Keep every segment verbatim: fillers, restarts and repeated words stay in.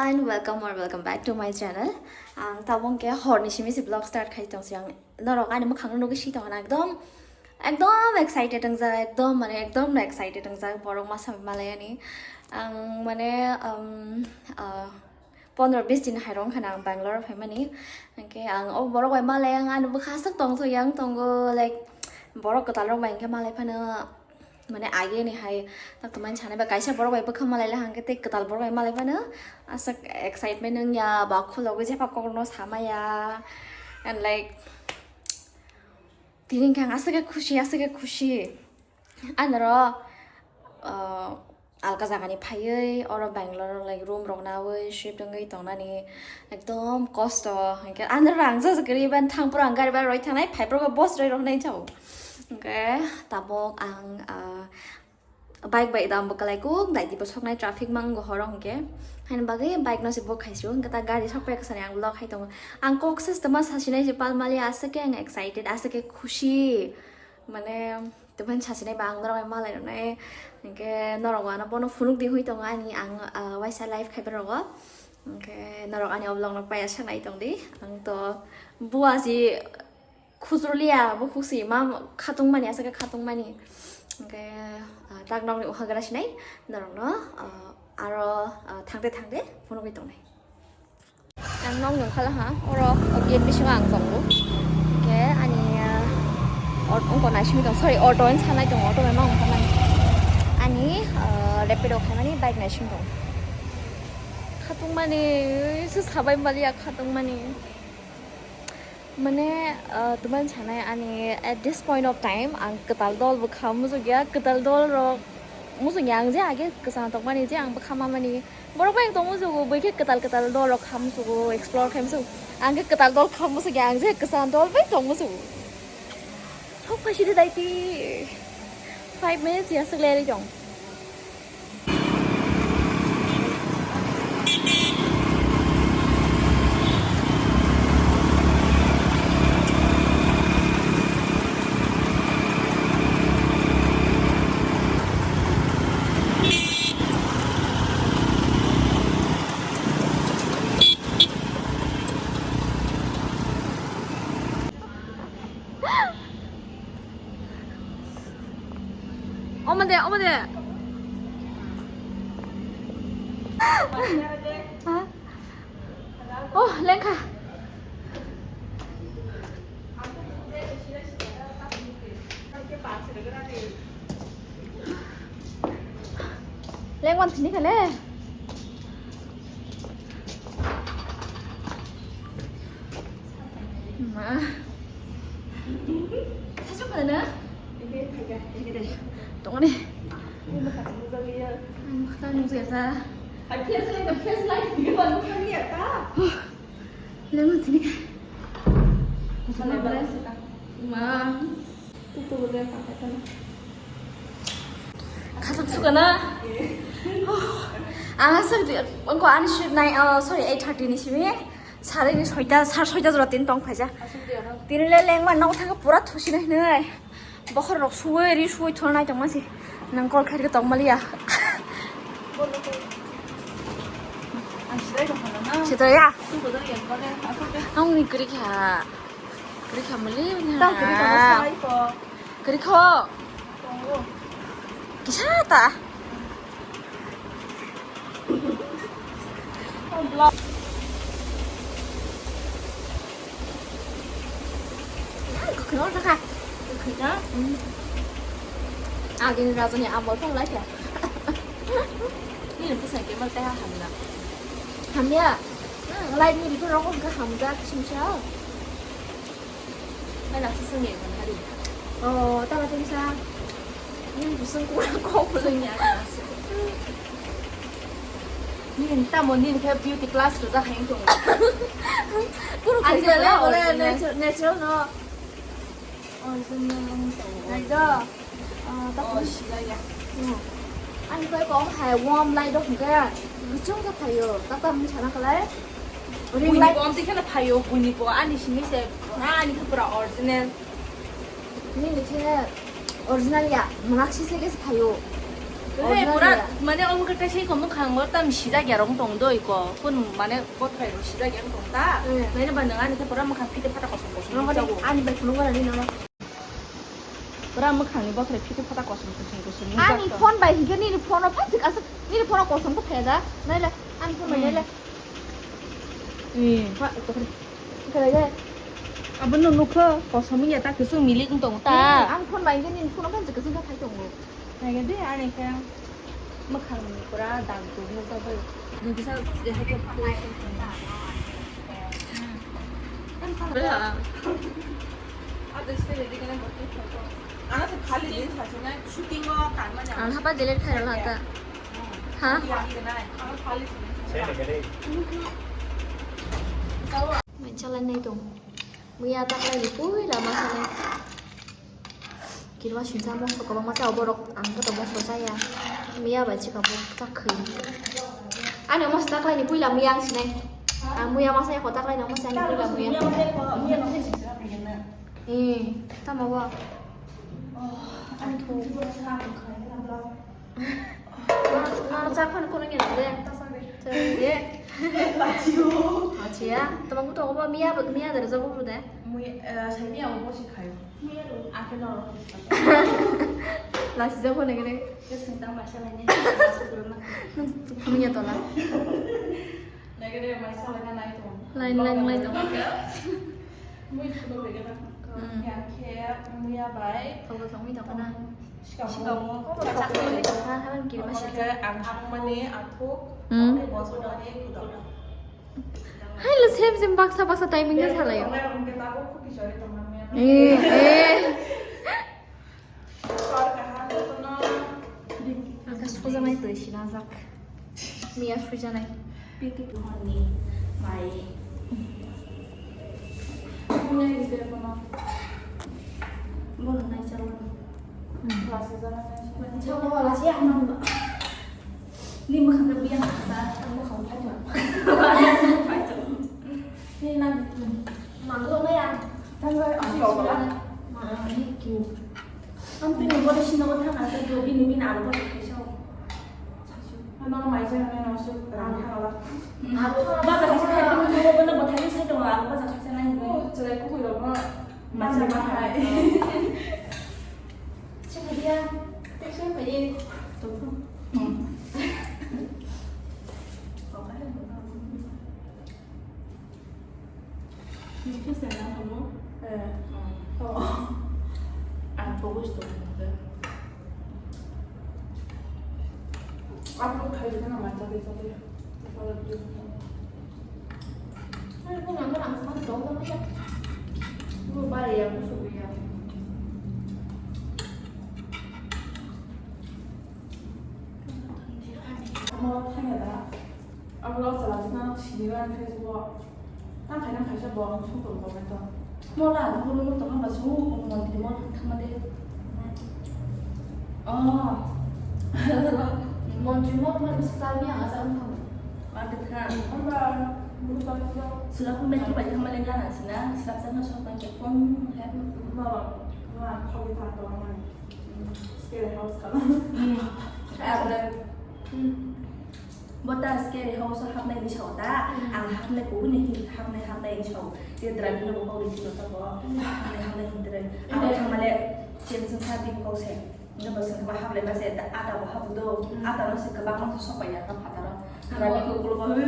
And welcome or welcome back to my channel. Ang tabuk khe horni simi se vlog start khai tong si ang norok ani mwkhang nugwi si tong na ekdom ekdom excited wngjak, ekdom mane ekdom excited wngjak borok masa malai ani. Ang mane um, uh, pondro bis din hai rong khana ang Bangalore phaimani. Hingke ang o borok bai malai ang ani bwkha aswk tong thwi ang tongo, like borok kwtal rok bai hingke malai phano mane age ni hai tak to mani sanai ba kaisa borok bai bwkha malai le hingke tei kwtal borok bai malai phano aswk excitement wngya ba khulogwi jepha kokno samaya and like tini hingke ang aswk khe khusi aswk khe khusi. Anoro, uh, alka jagani phaiwi oro Bangalore like room rok nawi shift wngwi tongnani ekdom kosto. Hingke anoro ang just kwrwi ban thang phuru ang gari bai roi thangnai, phai phuru bus roi rok nai chao. Hingke tabuk ang, uh, bike bai dam bwkalai kuk dai dibo soknai traffic mango horo hingke. Haini bagwi bike no se bo khaisio hingke ta gari sok pai kasani ang vlog hai tongo. Ang kok se toma sasinai je palmali aswk khe ang excited aswk khe khusi. Mane, teban sasinai ba ang norok malai rwnai. Hingke norok ano bono phunuk di hui tongo ani ang, ah, waisa live khaiba rogo. Hingke norok ani o vlog no paiya sanai tong di. Ang to bua si khujurliya, bo khusi ma khatung mani, aswk khe khatung mani. Hingke, ah, tak nokni uha gra sinai norok no, ah, aro, ah, thangte thangte phunugwi tongnai. Ang nok nung khala ha, oro gate bisingo ang tongo. Hingke ani, ah, ot-, ongko naisingwi tong, sorry, auto wng sanai tongo, auto bai ma ongkha mani. Ani, ah, Rapido khaimani bike naising tongo. Khatungmani, se sabai maliya khatungmani. Mane, ah, teban sanai ani at this point of time ang kwtal dol bwkha muchukya, kwtal dol rok muchukya ang je age kwchang tongmani je ang bwkha mamani. Borok bai tong musugo, bai khe kwtal kwtal dol rok kha musugo, explore khai musugo. Ang khe kwtal dol kha musugo, ang je kwchang dol bai tong musugo. Thok phai sidi dai ti. Five minutes ya sik leri tong. Omo de, omo de. Ha? Oh, lengkha. Lengwan sini kale. Ma. Sasuk mana? Tongani. Ini makan semua ya. Makan semua ya sa. I feel like, I feel like you want to be a car. Lengwan sini ka. Sana beres. Ma. Tutu beres pakai kan. Khatok suka na. Ang asal di, engko ani shoot nai, oh, sorry, eight thirty ni simi. Sari ni soita, sar soita jora tin tong phaja. Tini le lengma nok thaka pura thusi nai nai. Bokhor rok suwi ri suwi thol nai tongma si. Nang call khairi tong maliya. Ang sirai tong khana na. Sirai ya. Tu bodo yang kore. Aku ke. Ang ni kri kha. Kri kha mali. Tang kri kha na sai ko. Kri kho. Tongo. Kisa ta. Kwkhwrang wngkha kha. Kwkhwrang? Hmm. Agini rajani amol tong lai kha. Nini bwsai khe mal taiha hamya. Hamya? Hmm, light ni ripor rok wngkha hamjak, simsa. Mai nang sasang ni ekdom hari. Oh, tama tini sa. Nini busung kurang kok belum ya. Nini tamo nini khe beauty class tu dah hang tung. Kuru khe jala ore natural no. Oh, sini yang tung. Nai do. Ah, tak. Oh, sila ya. Hmm. Ani koi kong hai warm light dok hingke. Guchung ke phayo. Tata mung sana kalai. Ring light. Buini bo amtwi kheno phayo, buini bo ani simi se, na ani khe pura original. Nini khe original ya, mangak sise khe phayo. Hey, pura, mane, omo khe kaisa iko mwkhang bo tam sijak ya rong tong doi ko. Kun, mane, bothrai rok sijak ya rong tong ta. Hmm. Mane ba nang ani khe pura mwkhang phite phata kosom kosom. Ani bai phunuk ani no. Pura mwkhang ni bothrai phite phata kosom kosom kosom. Ani phone bai hingke nini phone o phai aswk, nini phone o kosom khe phai da. Nai le, ani phone bai nai le. Hmm. Abono nukho, kosom ya ta kwchwng milik wng tongo ta. Hmm, ani phone bai hingke nini phone o phai aswk kwchwng khe phai tongo. Naikhe de, ani khe mwkhang ni pura dag rok nukjagwi. Noksa je hai khe post wngkha. Ang hapa delete khairok lata. Ha? Mai chalai nai tong. Muya taklai ni puila ma sanai. Kirima singsa mokso kwbangma chao borok, ang joto mokso chaya. Miya bai chikha bo chak khwi. Ani mokso taklai ni puila muya ang sinai. Ang muya masa yakho taklai no masa ni puila muya. Eh, tamo bo. Ani thu. Nono chak phano kono ngi nang de. Chak de. Achiya. Tamo ko to bo miya miya de jobo de. Mui, eh, sai miya bo si khayo. Akhe no. Lasi jobo ne gre. Ke sing tang mai sa lai ne. Miya tola. Nai gre mai sa lai na nai to. Line line lai to. Mui sudo begena. Hmm. Yang khe muya bai. Thogo thongwi tongkha na. Sikango. Sikango. Chakmani tongkha, habang kirima sijak. Ang thangmani athuk. Hmm. Ang boso dani kuda. Hai lo, same same baksa baksa timing khe salayo. Ang khe tabuk khuti sori tongmani. Eh, eh. Ang khe sujaknai twi sinajak. Miya suijanai. Piti puhorni mai. Punya di telepono. Bono nai chalo. Hmm. Lasi jana nai chalo. Chalo lasi ang nang. Ni mwkhang khe biyang kasa, ang mwkhang phai tong. Phai tong. Ni nang. Manglo maya. Tanggal ang lo bala. Ma, ni kiu. Ang tini bole sino ko thang asa do bini bini abo ko khai sao. Ano mai jang nai no su rang thang la. Abo ba jang khai tong ko bo no bo thai sai tong abo ba jang khai sai nai. O chere ko ko ro ma. Ma sa ma khai. Siapa dia? Siapa dia? Tuh. Hmm. Ini kan saya nama kamu? Eh. Oh. Aku bagus tuh. Aku kayak gitu nama tapi tapi. Kalau dia. Ay, kung ano lang sa mga dog lang siya. Yung bari yan, gusto ko yan. Ano, kanya na? Ang lang sa lang sa siniwan Facebook. Ang kanya kaya siya buwang sukul ko ito. Mola, ang guru mo to kang basu, kung mo di mo tama de. Oh. Mon di mo ma sa sa ni ang asa ang kang. Sulap pun main kibai kama lengga na sina, sulap sana sok main kepon, ya. Wah, wah, kau kita tahu mana? Scary house kan? Hmm. Ada. Hmm. Bota scary house hapnai ni sao ta, hmm, ang hapnai ko ni hin hapnai hapnai ni sao. Dia driving lo ko ni sino ta ko. Hmm. Hapnai hapnai hin trai. Ang thang male chen sung sa ti ko se. Nabo sengkhe bo hablai ma se, ata bo habu do, hmm, ata no se kwbangma se sokpai ya ta phataro. Abo. Rabi ko kulo bo, hmm.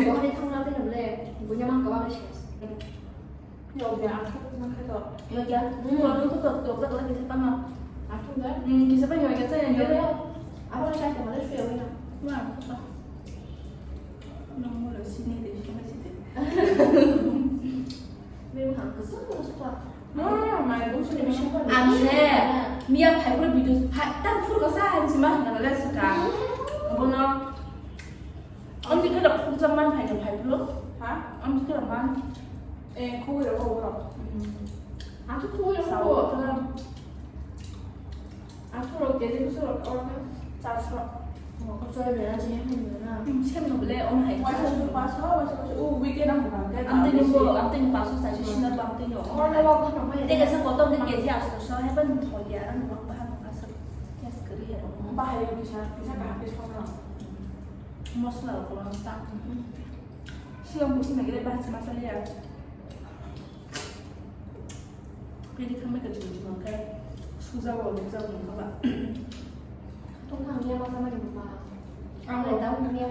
Bo hai thangna tei nable, bunya mang kwbang se. Yokya, ang thok na khai to. Yokya? Hmm. Ko no to to to to kisa pa ma. Ang thok da? Hmm, kisa pa yokya cha ya. Yokya. Abo na chai to male shuya wina. Wa. Nang mo lo sini de, sini de. Memang kesel terus pa. Ang se miya phai phuru video phai tang phuru kasa ang se ma hna le saka. Bono. Ang dikhe da phuru jam man phai phai phuru. Ha? Ang dikhe da man. Eh, khobor ro, khobor ro. Ang to khobor ro. Atharo keji bwswk rok order charso. Omo kok chwrai bera je hwnwi na. Sem no bole omo hai. Waisa su paso, waisa su, o weekend ang bukan ke. Amtwi ni bo, amtwi ni paso sa si sinar ba amtwi ni. Order wa ko no mai. Tega sa kotor ni keji asto so hai ban thoi ya rang bang ba no asa. Yes kari ya. Bahai kisa, kisa kaham khe songno. Mosla rok kwbangma ta. Sigon busi nagire bahai masa liya. Pili khamai ka chum chum khe suja bo nukjak nung kha ba. Tong thang liya masa mani mama. Ang Ang bo. Tang liya.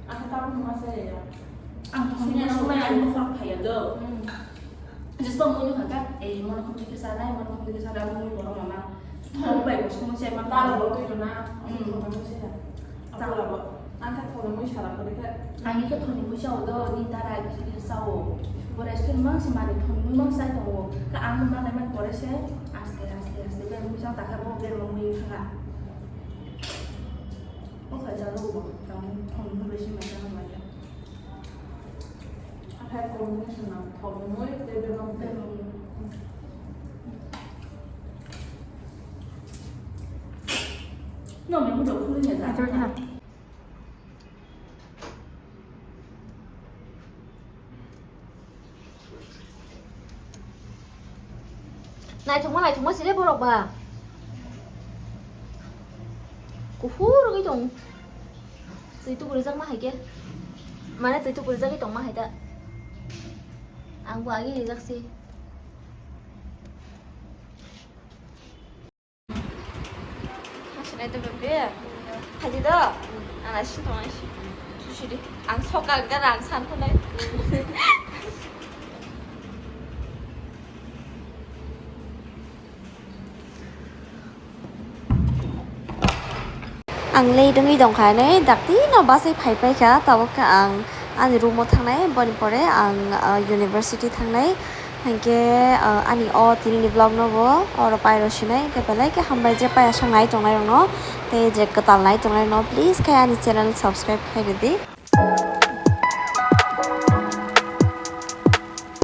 Ang tang masa ya. Ang thong Sini liya ang sumai liya. Ang khor phaya do. Hmm. Jisbang mui nukha kha, eh, mono khum dikhe sanai, mono khum dikhe sanai, abo mui borok mama. Thong bai bo sumui se ma. Dal bo twi rwna, Hmm. thong bai mui se ya. Chalo bo. Ang khe thong bai mui sara kore khe. Ang khe thong bai mui sao do, ni dara kisa kisa sao. Bo restaurant mang se mani thong bai mui mang sai tongo. Khe ang ma nai man pore se, aste, aste, aste, bai mui sao ta khe bo bai mui thanga. O kha jalo bo, tang thong bai mui bai se ma thanga bai. Athai combination ang thok mui tei berong tei. No, me mudo khulung ya. Ator na. Naithokma, naithokma sile borok ba. Kuphur wngwi tong. Twi tuburijak ma hai khe. Mane twi tuburijagwi tong ma hai ta. Ang bo agi rijak si. Hasinai to bebe. Haji do. Ana si tong si. Susi di. Ang soka gara ang san khonai. Ang late wngwi tongkha, nei dakti no bus wi phai paikha, tabuk khe ang ani room o thangnai, boni pore ang, ah, university thangnai. Hinkhe, ah, ani o tini ni vlog no bo oro pai rw sinai, hinkhe belai khe hambai je pai aswk nai tongnai rok no, tei je kwtal nai tongnai rok no, please khe ani channel subscribe khai rwdi.